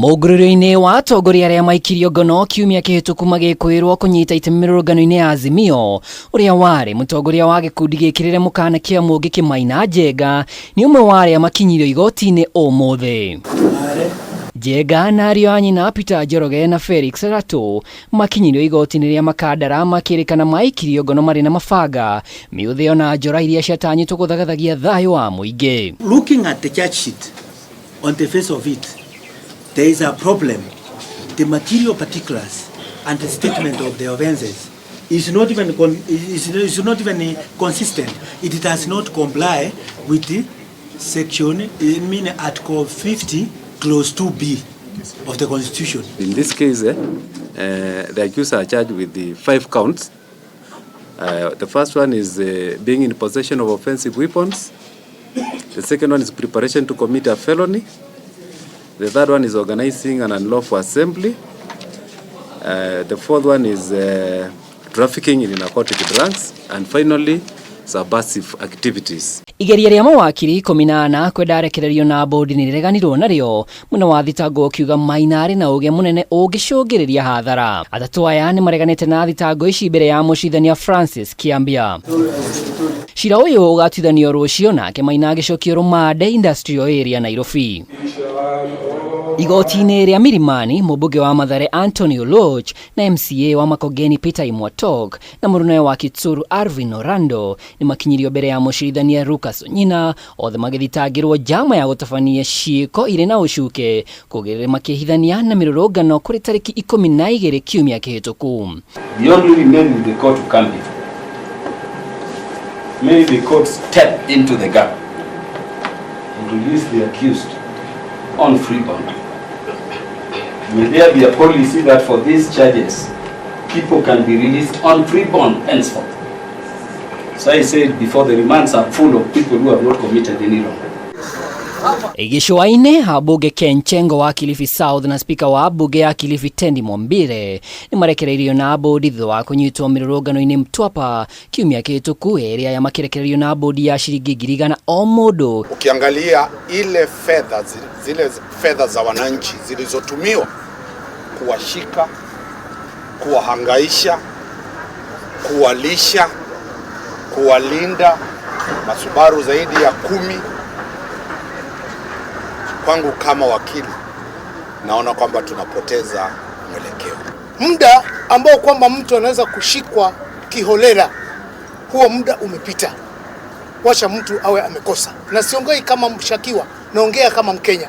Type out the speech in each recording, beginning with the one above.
Mũngũrũrio-inĩ wa atongoria arĩa maikirio ngono kiumia kĩhĩtũku magĩkwĩrwo kũnyita itemi mĩrũrũngano-inĩ ya Azimio, ũrĩa warĩ mũtongoria wa gĩkundi gĩkĩrĩre mũkana kĩa Mũngĩ Kĩmaina Njenga nĩ ũmwe wa arĩa makinyirio igoti-inĩ ũmũthĩ. Njenga na ariũ a nyina Peter Njoroge na Felix Ratũ makinyirio igoti-inĩ rĩa Makandara makĩrĩkana maikirio ngono marĩ na mabanga, mĩũthĩo na njora iria ciatanyĩtwo gũthagathagia thayũ wa mũingĩ. Looking at the charge sheet, on the face of it, there is a problem. The material particulars and the statement of the offences is not even con is not even consistent. It does not comply with the section, I mean Article 50, clause 2B of the Constitution. In this case, the accused are charged with the 5 counts. The first one is being in possession of offensive weapons. The second one is preparation to commit a felony. The third one is organizing an unlawful assembly. The fourth one is trafficking in narcotic drugs. And finally, subversive activities. Igeria rĩa mawakiri 14 kwenda arekererio na bodi nĩ rĩreganirwo narĩo, mwena wa thitango ũkiuga Maina arĩ na ũge mũnene ũngĩcũngĩrĩria hathara. Atatũ aya nĩ mareganĩte na thitango ici mbere ya mũcirithania Francis Kiambia. Cira ũyũ ũgatuithanio rũciũ, nake Maina agĩcokio rũmande Industrial Area, Nairobi. Igoti-inĩ rĩa Milimani, mũmbunge wa Mathare Anthony Oluoch na MCA wa Makongeni Peter Imwatok na mũrunawe wa Kitsuru Arvin Orlando nĩ makinyirio mbere ya mũcirithania Lucas Onyina, othe magĩthitangĩrwo njama ya gũtabania ciĩko irĩ na ũcuke kũgerera makĩhithania na mĩrũrũngano kũrĩ tarĩki 12 kiumia kĩhĩtũku. The only remain with the court to come before. May the court step into the gap and release the accused on free bond. May there be a policy that for these charges, people can be released on free bond henceforth. So I said before, the remands are full of people who have not committed any wrong. Gĩcũa-inĩ, ambunge Ken Chengo wa Kilifi South na spika wa mbunge ya Kilifi Tendi Mwambire nĩ marekereirio na bodi thutha wa kũnyitwo mĩrũrũngano-inĩ Mtwapa kiumia kĩhĩtũku, ĩrĩa aya makĩrekereirio na bodi ya ciringi 100,000 o mũndũ. Ukiangalia ile fedha, zile fedha za wananchi zilizotumiwa kuwashika, kuwahangaisha, kuwalisha, kuwalinda masubaru zaidi ya 10, kwangu kama wakili naona kwamba tunapoteza mwelekeo. Muda ambao kwamba mtu anaweza kushikwa kiholela, huo muda umepita. Wacha mtu awe amekosa, na siongei kama mshakiwa, naongea kama Mkenya.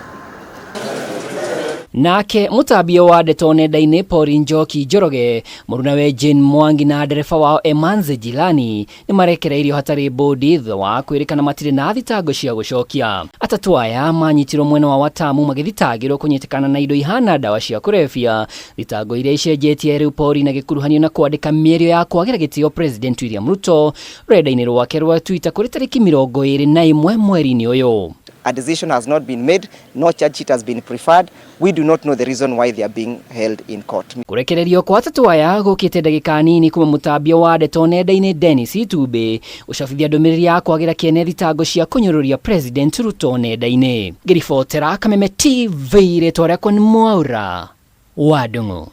Nake mũtambia wa ndeto nenda-inĩ Paul Njoki Njoroge, mũrunawe Jane Mwangi na ndereba wao Emanze Jilani nĩ marekereirio hatarĩ bodi thutha wa kwĩrĩkana matirĩ na thitango cia gũcokia. Atatũ aya manyitirwo mwena wa Watamu magĩthitangĩrwo kũnyitĩkana na indo ihana ndawa cia kũrebia, thitango iria icenjetie rĩu Paul na gĩkuruhanio na kwandĩka mĩario ya kwagĩra gĩtĩo President William Ruto rũrenda-inĩ rwake rwa Twitter kũrĩ tarĩki 21 mweri-inĩ ũyũ. A decision has not been made, no charge sheet has been preferred. We do not know the reason why they are being held in court. Kũrekererio kwa atatũ aya gũkĩte ndagĩka nini kuma mũtambia wa ndeto nenda-inĩ Dennis Itumbĩ gũcabithia ndũmĩrĩri ya kwagĩra kĩene thitango cia kũnyũrũria President Ruto nenda-inĩ. Ngĩribotera Kameme TV, rĩtwa rĩakwa nĩ Mwaura wa Ndung'u.